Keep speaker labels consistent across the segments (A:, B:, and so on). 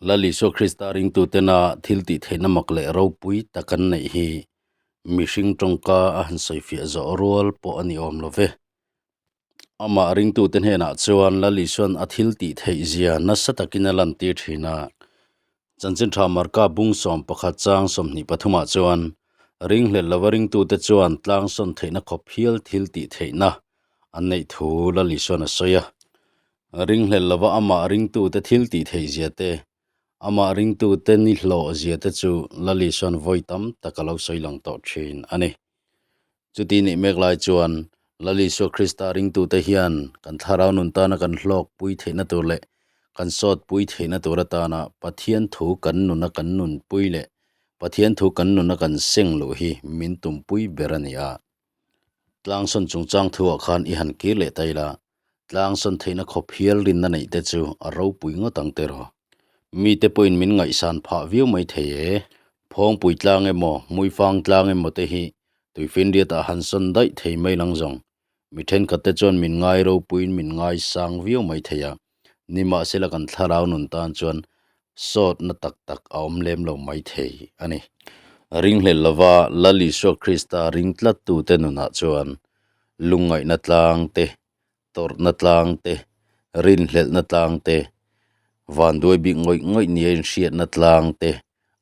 A: Lal Isua Krista ringtutena thil tih theihna mak leh ropui tak an neih hi mihring tawngka a han sawifiah zawh rual pawh a ni awm lo ve. Amah ringtute hnenah chuan Lal Isua'n a thil tih theih zia nasa takin a lantir thin a. Chanchin tha Marka bung 11 chang 23ah chuan ringhlelh lova ringtute chuan tlangsawn theihna khawp hial thil tih theihna an neih thu Lal Isua'n a sawi a. Ringhlelh lova amah ringtute thil tih theih zia te, amah ringtute ni hlawh zia te chu Lal Isua'n vawi tam tak a lo sawi lang tawh thin a ni. Chuti nih mek lai chuan Lal Isua Krista ringtute hian kan thlarau nun tana kan hlawk pui theihna tur leh kan sawt pui theihna tur atana Pathian thu kan nuna kan nunpui leh Pathian thu kan nuna kan seng luh hi min tumpui ber a ni a. Tlangsawn chungchang thuah khan i han kir leh ta ila, tlangsawn theihna khawp hial rinna neih te chu a ropui ngawt ang tiraw. Mite pawhin min ngaihsan phah viau mai thei e. Phawngpui tlang emaw, Hmuifang tlang emaw te hi tuifinriat ah han sawn daih thei mai lang zawng. Mi thenkhat te chuan min ngai ropuiin min ngaisang viau mai thei a, nimahsela kan thlarau nun tan chuan sawtna tak tak a awm lem lo mai thei a ni. Ringhlel lova Lal Isua Krista ring tlattute nunah chuan lungngaihna tlang te, tawrhna tlang te, rinhlelhna tlang te, vanduai bik ngawih ngawih nia inhriatna tlang te,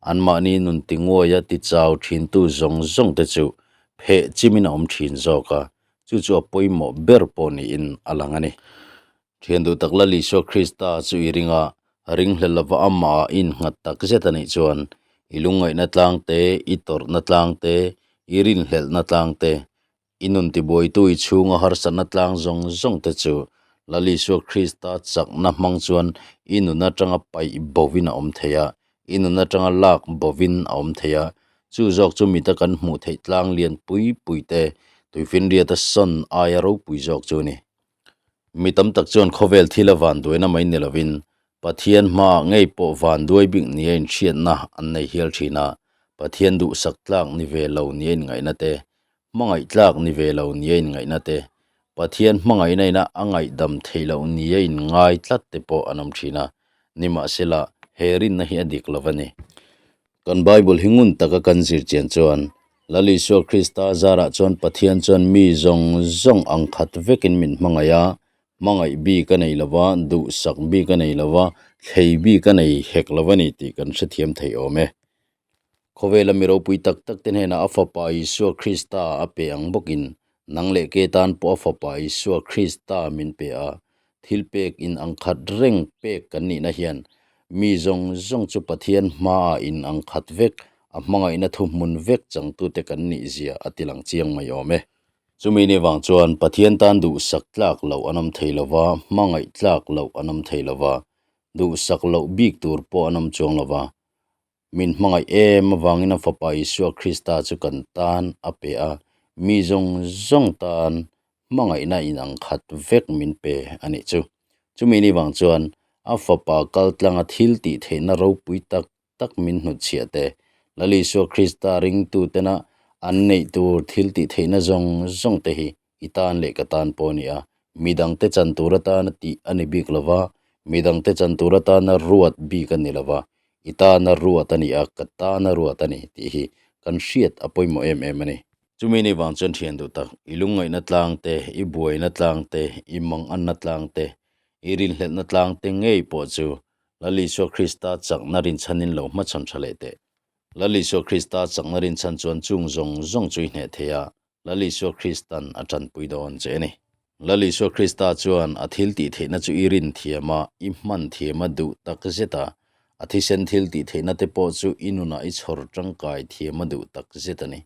A: anmahni nun ti nguaia ti chau thintu zawng zawng te chu pheh chimin a awm thin zawk a, chu chu a pawimawh ber pawh niin a lang a ni. Thian duh tak Lal Isua Krista chu i ring a, ringhlel lova amah ah innghat tak zet a nih chuan i lungngaihna tlang te, i tawrhna tlang te, i rinhlelhna tlang te, I nun tibuaitu i chhunga harsatna tlang zawng zawng te chu Lal Isua Krista chakna hmang chuan i nun atanga paih bovin a awm thei a, i nun atanga lak bovin a awm thei a. Chu zawk chu mita kan hmuh theih tlang lian pui pui te tuifinriata sawn aia ropui zawk chu a ni. Mi tam tak chuan khawvel thil a vanduaina mai ni lovin Pathian hmaah ngei pawh vanduai bik nia inhriatna an nei hial thin a, Pathian duhsak tlak ni ve lo nia inngaihna te, hmangaih tlak ni ve lo nia inngaihna te, Pathian hmangaihna ina a ngaihdam theih loh nia inngai tlat te pawh an awm thin a, nimahsela he rinna hi a dik lo a ni. Kan Bible hi ngun taka kan zir chian chuan Lal Isua Krista zarah chuan Pathian chuan mi zawng zawng ang khat vekin min hmangaih a, hmangaih bik a nei lo va, duhsak bik a nei lo va, thlei bik a nei hek lo a ni tih kan hrethiam thei awm e. Khawvela mi ropui tak tak te hnenah a Fapa Isua Krista a pe ang bawkin nang leh ke tan pawh a Fapa Isua Krista min pe a, thil pek in ang khat reng pek kan nihna hian mi zawng zawng chu Pathian hmaah in ang khat vek, a hmangaihna thuhmun vek changtute kan nih zia a ti lang chiang mai awm e. Chumi ni vang chuan Pathian tan duhsak tlak loh an awm thei lova, hmangaih tlak loh an awm thei lova, duhsak loh bik tur pawh an awm chuang lova, Min hmangaih em avangin a Fapa Isua Krista chu kan tan a pe a, mi zawng zawng tan hmangaihna inang khat vek min pe a nih chu. Chumi ni vang chuan a Fapa kal tlanga thil tih theihna ropui tak tak min hnutchhiah te, Lal Isua Krista ringtutena an neih tur thil tih theihna zawng zawng te hi i tan leh ka tan pawh a ni a, midangte chan tur atana tih a ni bik lo va, midangte chan tur atana ruat bik a ni lo va, i tana ruat a ni a, ka tana ruat a ni tih hi kan hriat a pawimawh em em a ni. Chumi ni vang chuan thian duh tak, i lungngaihna tlang te, i buaina tlang te, i manganna tlang te, i rinhlelhna tlang te ngei pawh chu Lal Isua Krista chakna rinchhanin lo hmachhawn tha leh teh. Lal Isua Krista chakna rinchhan chuan chung zawng zawng chu i hneh thei a, Lal Isua Kristan a tanpui dawn che a ni. Lal Isua Krista chuan a thil tih theihna chu i rin thiam a, i hman thiam a duh tak zet a, a thisen thil tih theihna te pawh chu i nunah i chhawr tangkai thiam a duh tak zet a ni.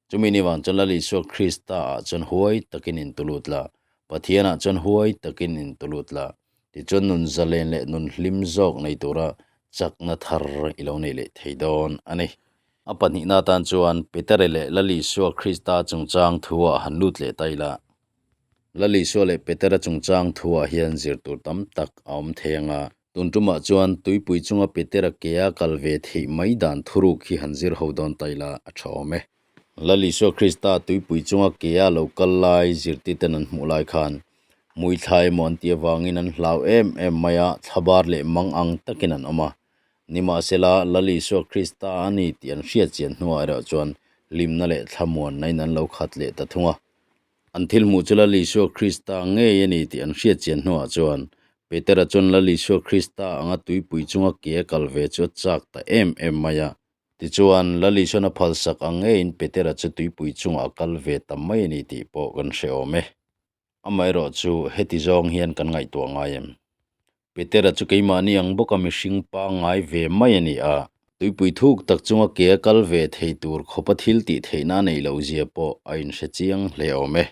A: Chumi ni vang chuan Lal Isua Krista ah chuan huai takin in tulut la, Pathian ah chuan huai takin in tulut la, tichuan nun zalen leh nun hlim zawk nei tura chakna thar i lo nei leh thei dawn a ni. A pahnihna atan chuan Petere leh Lal Isua Krista chungchang thuah han lut leh ta ila. Lal Isua leh Petera chungchang thuah hian zir tur tam tak a awm thei ang a. Tun tumah chuan tuipui chunga Petera kea kal ve theih mai dan thuruk hi han zir ho dawn ta ila a tha awm e. Lal Isua Krista tuipui chunga kea lo kal lai zirtiten an hmuh lai khan. Hmuithla emaw an tih avangin an hlau em em mai a, thlabar leh mang ang takin an awm a. Nimahsela, Lal Isua Krista a ni tih an hriat chian hnuah erawh chuan hlimna leh thlamuanna in an lo khat leh ta thung a. An thil hmuh chu Lal Isua Krista ngei a ni tih an hriat chian hnuah chuan Petera chuan Lal Isua Krista anga tuipui chunga ke a kal ve chu a chak ta em em mai a. Tichuan, Lal Isuan a phalsak ang ngeiin Petera chu tuipui chungah a kal ve ta mai a ni tih pawh kan hre awm e. Amaherawh chu heti zawng hian kan ngaihtuah ngai em? Petera chu keimahni ang bawka mihring pangngai ve mai a ni a, tuipui thuk tak chunga ke a kal ve thei tur khawpa thil tih theihna a neih loh zia pawh a inhre chiang hle awm e.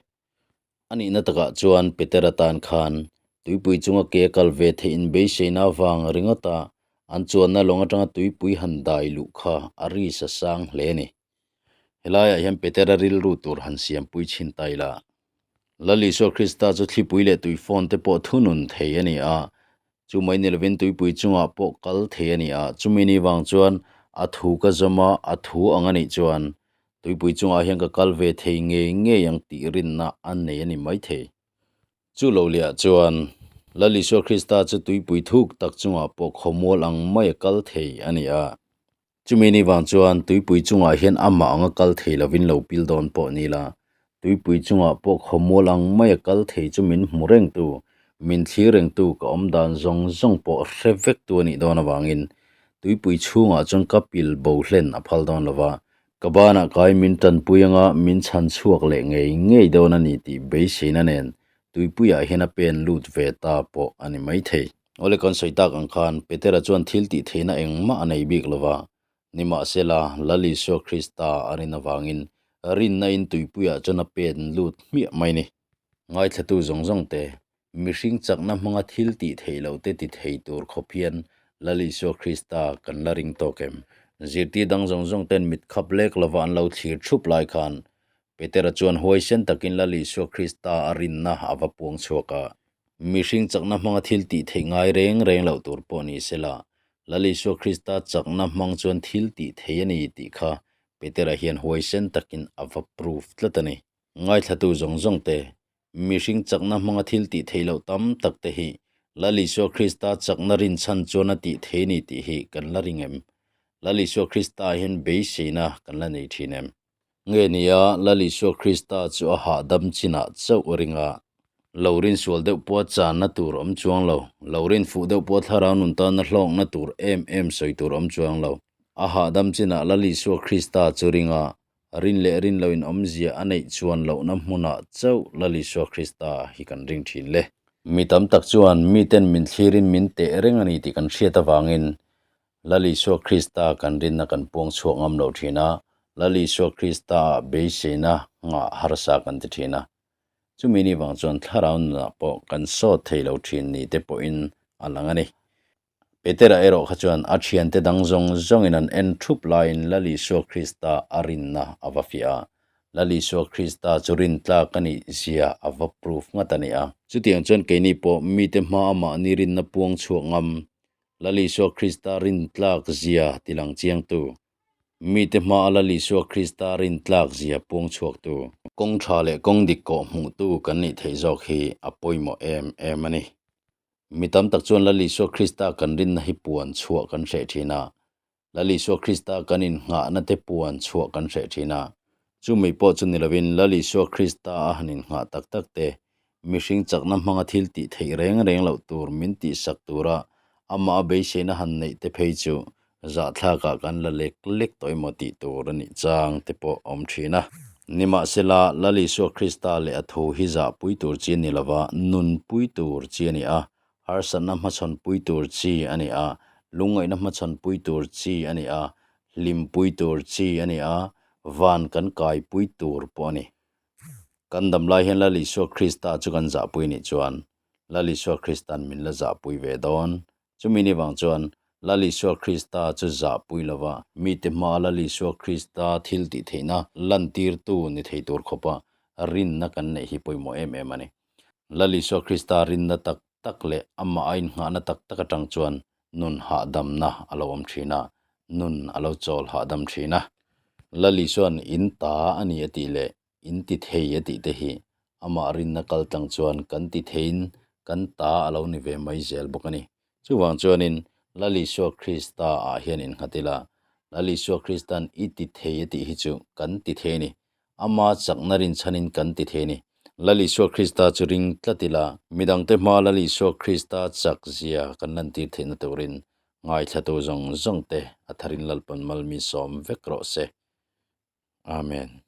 A: A nihna takah chuan Petera tan khan tuipui chunga ke a kal ve theih inbeiseina avang ringawta an chuanna lawng atanga tuipui han dai luh kha a ri sa sang hle a ni. Helaiah hian Petera rilru tur han siampui chhin ta ila. Lal Isua Krista chu thlipui leh tui phone te pawh thunun thei a ni a, chu mai ni lovin tuipui chungah pawh kal thei a ni a, chumi ni vang chuan a thu ka zawm a, a thu ang a nih chuan tuipui chungah hian ka kal ve thei ngei ngei ang tih rinna a nei a ni maithei. Chu lo liah chuan Lal Isua Krista chu tuipui thuk tak chungah pawh khawmual ang mai a kal thei a ni a. Chumi ni vang chuan tuipui chungah hian amah anga kal thei lovin lo pil dawn pawh ni la, tuipui chungah pawh khawmual ang maia kal thei chu min hmu rengtu, min thlir rengtu ka awm dan zawng zawng pawh hre vektu a nih dawn avangin tuipui chhungah chuan ka pil bo hlen a phal dawn lova, ka banah kai min tanpui anga min chhan chhuak leh ngei ngei dawn a ni tih beiseina nen tuipuiah hian a pen lut ve ta pawh a ni maithei. Awle kan sawi tak ang khan Petera chuan thil tih theihna engmah a nei bik lova, nimahsela Lal Isua Krista a rin avangin rinna in tuipuiah chuan a pen lut hmiah mai ni. Ngaithlatu zawng zawng te, mihring chakna hmanga thil tih theih loh te ti thei tur khawp hian Lal Isua Krista kan la ring tawk em? Zirtir dang zawng zawng ten mit khap lek lova an lo thlir thup lai khan Petera chuan huaisen takin Lal Isua Krista a rinna a va puang chhuak a. Mihring chakna hmanga thil tih theih ngai reng reng loh tur pawh ni sela, Lal Isua Krista chakna hmang chuan thil tih theih a ni tih kha Petera hian huaisen takin a va proof tlat a ni. Ngaithlatu zawng zawng te, mihring chakna hmanga thil tih theih loh tam tak te hi Lal Isua Krista chakna rinchhan chuan a tih thei a ni tih hi kan la ring em? Lal Isua Krista ah hian beiseina kan la nei thin em? Nge nia, Lal Isua Krista chu a hahdam chinah chauh ring a. Lo rin sual deuh pawha channa tur awm chuang lo, lo rin fuh deuh pawha thlarau nun tana hlawkna tur em em sawi tur awm chuang lo. A hahdam chinah Lal Isua Krista chu ring a, rin leh rin loin awmzia a neih chuan lohna hmunah chauh Lal Isua Krista hi kan ring thin le. Mi tam tak chuan miten min thlirin min teh reng a ni tih kan hriat avangin Lal Isua Krista kan rinna kan puang chhuak ngam lo thin a, Lal Isua Krista ah beiseina nghah harsa kan ti thin a. Chumi ni vang chuan thlarau nunah pawh kan sawt thei lo thin ni te pawhin a lang a ni. Petera erawh kha chuan a thiante dang zawng zawngin an en thup laiin Lal Isua Krista a rinna a va fiah a. Lal Isua Krista chu rintlak a nih zia a va proof ngat a ni a. Chutiang chuan keini pawh mite hma a mahni rinna puang chhuak ngam Lal Isua Krista rintlak zia tilang chiangtu, mite hmaa Lal Isua Krista rintlak zia puang chhuaktu, kawng tha leh kawng dik kawh hmuhtu kan nih theih zawk hi a pawimawh em em a ni. Mi tam tak chuan Lal Isua Krista kan rinna hi puan chhuah kan hreh thin a, Lal Isua Krista kan innghahna te puan chhuah kan hreh thin a. Chumi pawh chu ni lovin Lal Isua Krista a han innghah tak tak te, mihring chakna hmanga thil tih theih reng reng loh tur min tihsak tura amah a beiseina han neih te phei chu zahthlakah kan la lek lek tawh emaw tih tur a nih chang te pawh a awm thin a. Nimahsela, Lal Isua Krista leh a thu hi zahpui tur chi a ni lova, nunpui tur chi a ni a, Harsatna hmachhawnpui tur chi a ni a, lungngaihna hmachhawnpui tur chi a ni a, hlimpui tur chi a ni a, van kan kaipui tur pawh a ni. Kan dam lai hian Lal Isua Krista chu kan zahpui nih chuan Lal Isua Krista'n min la zahpui ve dawn. Chumi ni vang chuan Lal Isua Krista chu zahpui lova mite hmaa Lal Isua Krista thil tih theihna lantirtu ni thei tur khawpa rinna kan neih hi pawimawh em em a ni. Lal Isua Krista rinna tak tak leh amah a innghahna tak tak atang chuan nun hahdamna a lo awm thin a, nun a lo chawl hahdam thin a. Lal Isua'n in ta a ni a tih leh in ti thei a tih te hi Amah rinna kal tlang chuan kan ti theiin kan ta a lo ni ve mai zel bawk a ni. Chuvang chuanin Lal Isua Krista ah hian innghat ila, Lal Isua Krista'n i ti thei a tih hi chu kan ti thei a ni. Ama chakna rinchhanin kan ti thei a ni. Lal Isua Krista chu ring tlat ila, midangte hmaa Lal Isua Krista chak zia kan lantir theihna turin ngaithlatu zawng zawng te a tharin Lalpan malmi sawm vek rawh se. Amen.